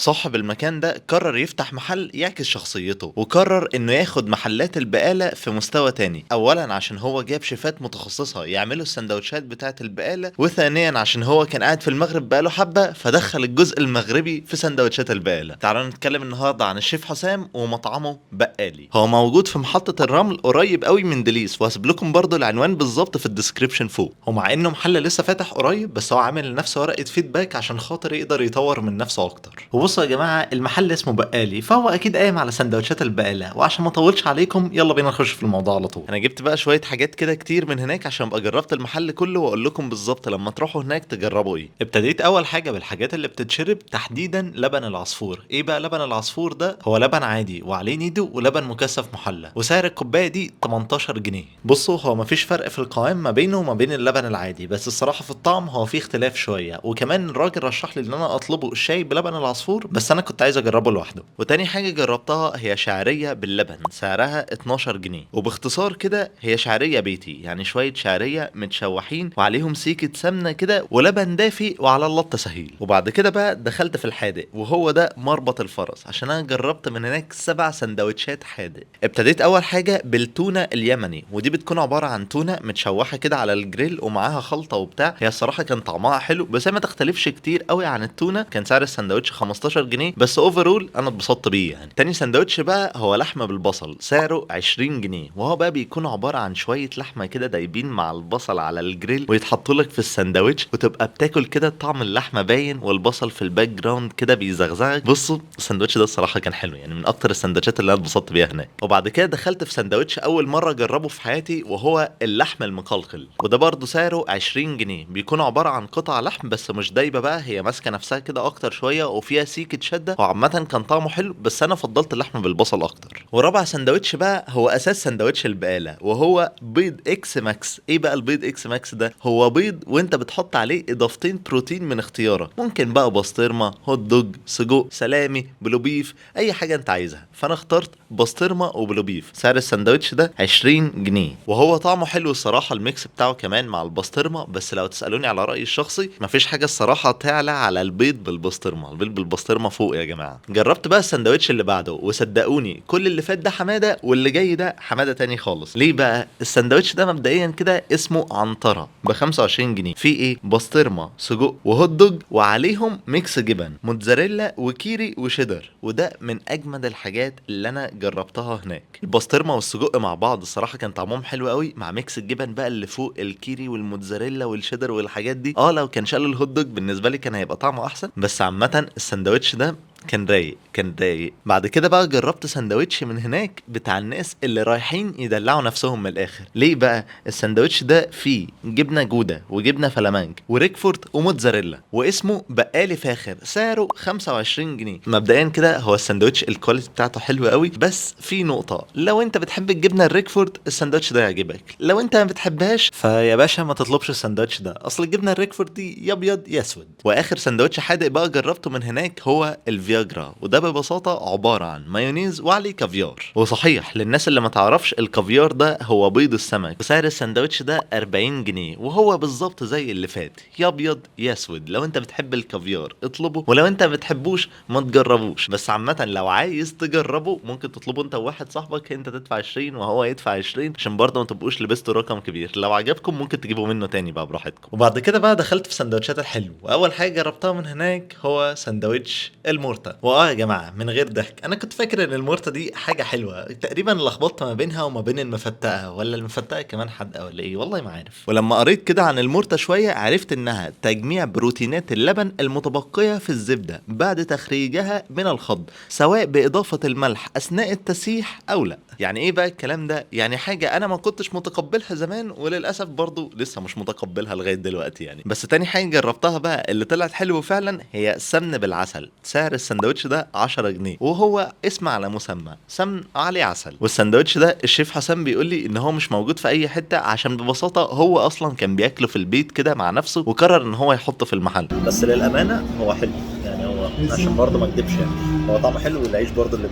صاحب المكان ده قرر يفتح محل يعكس شخصيته، وقرر انه ياخد محلات البقالة في مستوى تاني. اولا عشان هو جاب شيفات متخصصة يعملوا السندوتشات بتاعة البقالة، وثانيا عشان هو كان قاعد في المغرب بقاله حبة فدخل الجزء المغربي في سندوتشات البقالة. تعالوا نتكلم النهاردة عن الشيف حسام ومطعمه بقالي. هو موجود في محطة الرمل قريب قوي من دليس، وهسيب لكم برضو العنوان بالظبط في ال description فوق. ومع انه محل لسه فاتح قريب بس هو عامل لنفسه ورقة feedback عشان خاطر يقدر يطور من نفسه اكتر. وبصوا يا جماعة، المحل اسمه بقالي فهو اكيد قايم على سندوتشات البقالة. وعشان ما اطولش عليكم يلا بينا نخش في الموضوع على طول. انا جبت بقى شوية حاجات كده كتير من هناك عشان ابقى جربت المحل كله واقول لكم بالظبط لما تروحوا هناك تجربوا ايه. ابتديت اول حاجة بالحاجات اللي بتتشرب، تحديدا لبن العصفور. ايه بقى لبن العصفور ده؟ هو لبن عادي وعليه نيدو ولبن مكثف محلى، وسعر الكوباية دي 18 جنيه. بصوا هو مفيش فرق في القوام ما بينه وما بين اللبن العادي، بس الصراحة في الطعم هو فيه اختلاف شوية. وكمان الراجل رشح لي ان انا اطلبه الشاي بلبن العصفور، بس انا كنت عايز اجربه لوحده. وتاني حاجة جربتها هي شعرية باللبن، سعرها 12 جنيه. وباختصار كده هي شعرية بيتي، يعني شوية شعرية متشوحين وعليهم سيكه سمنه كده ولبن دافي، وعلى الله التسهيل. وبعد كده بقى دخلت في الحادق، وهو ده مربط الفرس، عشان انا جربت من هناك 7 سندوتشات حادق. ابتديت اول حاجة بالتونه اليمني، ودي بتكون عبارة عن تونه متشوحه كده على الجريل ومعاها خلطه وبتاع. هي الصراحة كان طعمها حلو، بس هي ما تختلفش كتير قوي عن التونه. كان سعر السندوتش 15 جنيه بس overall انا اتبسطت بيه يعني. تاني سندوتش بقى هو لحمه بالبصل، سعره 20 جنيه، وهو بقى بيكون عبارة عن شوية لحمه كده دايبين مع البصل على الجريل ويتحطوا لك في السندوتش، وتبقى بتاكل كده طعم اللحمة باين والبصل في ال background كده بيزغزغك. بصوا السندوتش ده الصراحة كان حلو، يعني من اكتر السندوتشات اللي انا اتبسطت بيها هناك. وبعد كده دخلت في سندوتش اول مرة اجربه في حياتي، وهو اللحم المقلقل، وده برضه سعره 20 جنيه. بيكون عبارة عن قطع لحم بس مش دايبه بقى، هي ماسكه نفسها كده اكتر شوية وفيها سيكه شده، وعامة كان طعمه حلو بس انا فضلت اللحم بالبصل اكتر. ورابع سندوتش بقى هو اساس سندوتش البقالة، وهو بيض X Max. ايه بقى البيض X Max ده؟ هو بيض وانت بتحط عليه اضافتين بروتين من اختيارك، ممكن بقى بسطرمه، hot dog، سجق، سلامي، blue beef، اي حاجة انت عايزها. فانا اخترت بسطرمه و blue beef. سعر السندوتش ده 20 جنيه، وهو طعمه حلو الصراحة، ال mix بتاعه كمان مع البسطرمه. بس لو تسالوني على رايي الشخصي مفيش حاجة الصراحة تعلى على البيض بالبسطرمه، البيض بالبسطرمه فوق يا جماعة. جربت بقى السندوتش اللي بعده، وصدقوني كل اللي فات ده حمادة واللي جاي ده حمادة تاني خالص. ليه بقى؟ السندوتش ده مبدئيا كده اسمه عنتره ب 25 جنيه. فيه ايه؟ بسطرمه، سجق، و hot dog، وعليهم mix جبن موتزاريلا وكيري وشيدر، وده من اجمد الحاجات اللي انا جربتها هناك. البسطرمه والسجق مع بعض الصراحة كان طعمهم حلو قوي، مع mix الجبن بقى اللي فوق الكيري والموتزاريلا والشيدر والحاجات دي. لو كان شالوا ال hot dog بالنسبة لي كان هيبقى طعمه احسن، بس عامة السندوتش ده كان رايق، كان رايق. بعد كده بقى جربت سندوتش من هناك بتاع الناس اللي رايحين يدلعوا نفسهم من الاخر. ليه بقى؟ السندوتش ده فيه جبنه جوده وجبنه فلامنك وريكفورت وموتزاريلا، واسمه بقالي فاخر، سعره 25 جنيه. مبدئيا كده هو السندوتش ال quality بتاعته حلوة قوي، بس في نقطة، لو انت بتحب الجبنة الريكفورت السندوتش ده يعجبك، لو انت ما بتحبهاش فيا باشا ما تطلبش السندوتش ده، اصل الجبنة الريكفورت دي يا ابيض يا اسود. واخر سندوتش حادق بقى جربته من هناك هو الفياجرا، وده ببساطة عبارة عن مايونيز وعليه كافيار. وصحيح للناس اللي ما تعرفش، الكافيار ده هو بيض السمك، وسعر السندوتش ده 40 جنيه، وهو بالظبط زي اللي فات، يا ابيض يا اسود. لو انت بتحب الكافيار اطلبه، ولو انت ما بتحبوش ما تجربوش. بس عامة لو عايز تجربه ممكن تطلبه انت وواحد صاحبك، انت تدفع 20 وهو يدفع 20، عشان برضه ما تبقوش لبستوا رقم كبير. لو عجبكم ممكن تجيبوا منه تاني بقى براحتكم. وبعد كده بقى دخلت في سندوتشات الحلو، واول حاجة جربتها من هناك هو سندوتش المورتا. واه يا جماعة من غير ضحك، انا كنت فاكر ان المورتا دي حاجة حلوة، تقريبا لخبطت ما بينها وما بين المفتقه، ولا المفتقه كمان حادقه ولا ايه، والله ما عارف. ولما قريت كده عن المورتا شوية عرفت انها تجميع بروتينات اللبن المتبقية في الزبدة بعد تخريجها من الخض، سواء باضافة الملح اثناء التسيح او لا. يعني ايه بقى الكلام ده؟ يعني حاجة انا ما كنتش متقبلها زمان، وللاسف برضو لسه مش متقبلها لغاية دلوقتي يعني. بس تاني حاجة جربتها بقى اللي طلعت حلوة فعلا هي سمن بالعسل. سعر السندوتش ده 10 جنيه، وهو اسم على مسمى، سمن عليه عسل. والسندوتش ده الشيف حسام بيقول لي ان هو مش موجود في اي حتة، عشان ببساطة هو اصلا كان بياكله في البيت كده مع نفسه، وقرر ان هو يحطه في المحل. بس للامانة هو حلو يعني، هو عشان برضه ما اكدبش يعني، هو طعمه حلو، والعيش برضه اللي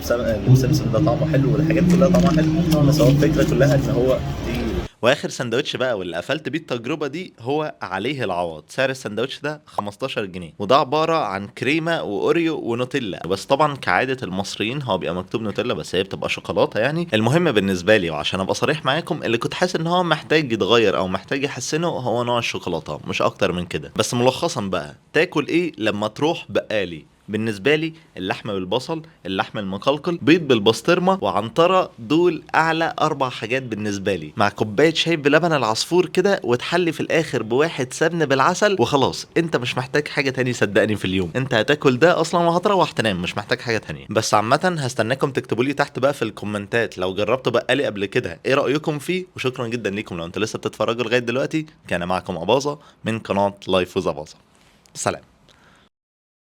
بسمسم ده طعمه حلو، والحاجات كلها طعمها حلو، بس هو الفكرة كلها ان هو تقيل. واخر سندوتش بقى واللي قفلت بيه التجربة دي هو عليه العوض. سعر السندوتش ده 15 جنيه، وده عبارة عن كريمة واوريو ونوتيلا، بس طبعا كعادة المصريين هو بيبقى مكتوب نوتيلا بس هي بتبقى شوكولاتة يعني. المهم بالنسبة لي وعشان ابقى صريح معاكم، اللي كنت حاسس ان هو محتاج يتغير او محتاج يحسنه هو نوع الشوكولاتة، مش اكتر من كده. بس ملخصا بقى، تاكل ايه لما تروح بقالي؟ بالنسبة لي اللحمة بالبصل، اللحم المقلقل، بيض بالبسطرمه، وعنتره، دول اعلى 4 حاجات بالنسبة لي، مع كوباية شاي بلبن العصفور كده، وتحلي في الاخر بواحد سمن بالعسل، وخلاص انت مش محتاج حاجة تاني صدقني في اليوم، انت هتاكل ده اصلا وهتروح تنام، مش محتاج حاجة تانية. بس عامة هستناكم تكتبوا لي تحت بقى في الكومنتات لو جربتوا بقالي قبل كده ايه رايكم فيه، وشكرا جدا ليكم لو انتوا لسه بتتفرجوا لغاية دلوقتي. كان معكم اباظة من قناة Life with اباظة. سلام.